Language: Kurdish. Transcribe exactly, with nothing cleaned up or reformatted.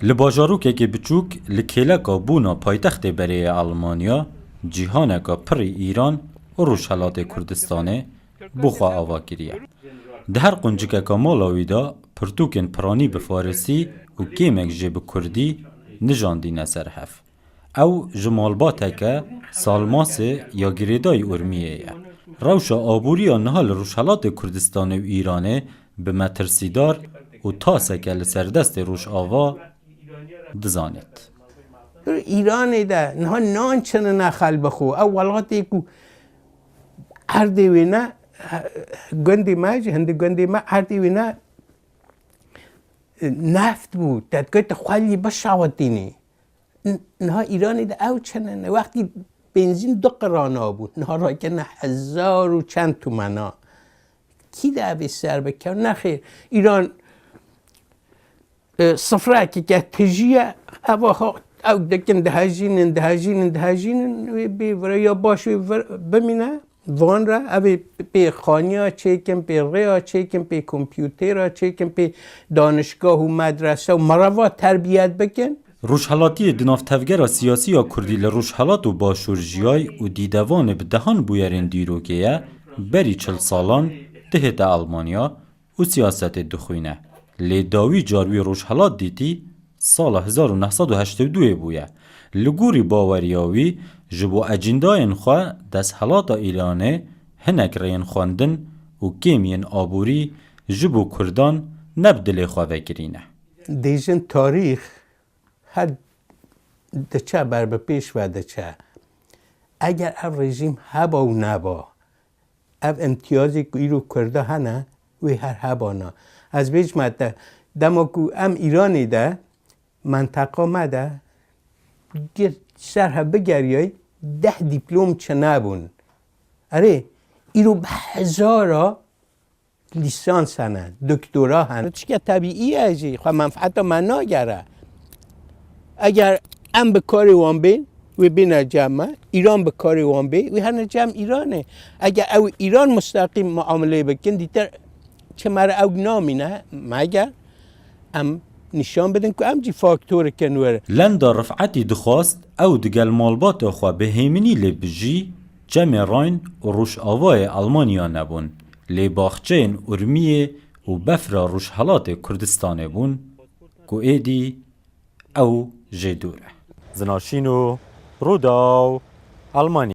Li bajarokekê biçûk li kêleka bûna paytextê berê ye Almanya, cîhaneka pirî Îran û Rojhelatê Kurdistanê bo xwe ava kiriye. Di her quncikeka mala wî de pirtûkên piranî bi farisî û kêmek jê bi kurdî nijandîne ser hev. Ew ji malbateke salmasê ya girêdayî Urmiyê ye. Rewşa aboriya niha li Rojhelatê Kurdistanê û Îranê bi metirsîdar û taseke li ser destê Rojava dizanît. Îranê de niha nan çinine xelbixwe. Ew welatê ku erdê wê ne, gundê me, ji hindê gundê me erdê wê ne, neft bû, te dikewte xwelî bişawitînî. N-, niha Îranê de ew çinine. Wextî benzîn du qirana bû, niha rakirine hezar û çend tumena. Kî de ev ê ser bike? Nexêr. Îran, e, sifrekeke tijî ye. Ev ha, ew dikin dihejînin, dihejînin, dihejînin. Wê bê vira ya baş wê vir-, bimîne. Van re ev ê pê xaniya çêkin, pê rêya çêkin, pê kompûtera çêkin, pê danişgah û medrese û merava terbiyet bikin. Rojhelatiyê di nav tevgera siyasî ya Kurdî li Rojhelat û Başûr jiyay û dîdevanê bi dehan bûyerên dîrokê ye, berî çil salan dihête Almanya û siyasetê dixwîne. Lê dawî car wî Rojhelat dîtî sala hezar û neh sed û heştê û duyê bûye. Li gorî baweriya wî, ji bo ecîndayên xwe desthilata Îranê hinek rêyên xwendin û kêm yên aborî ji bo Kurdan ne bi dilê xwe vekirî ne. Dêjin tarîx her diçe ber bi pêş ve diçe. Eger ev rejîm heba û neba, ev îmtiyazê ku îro Kurda hene, wê her hebana. Ez bêjime te, dema ku em Îranê de, menteqa me de, gir ser hev bigeriyay, deh dîplom çinebûn. Erê, îro bi hezara lîsans hene, doktora hene. Tişteke tebîî ye jî, xwe menfeeta me nagere. Eger em bi karê wan bên, wê bêne cem me, Îran bi karê wan bê, wê hene cem Îranê. Eger ew Îran musteqîm muameleyê bikin, dîtir çi me re ew namîne, meger em nîşan bidin ku em jî faktorek in wir. Lenda Rifetî dixwast ew digel malbata xwe bi hêminî lê bijî, cemê Rhein û Rojavayê Almanya nebûn, lê baxçeyên Urmiyê û befra Rojhelatê Kurdistanê bûn, ku êdî ew jê dûr e. Zinaşîno, Rûdaw, Almanya.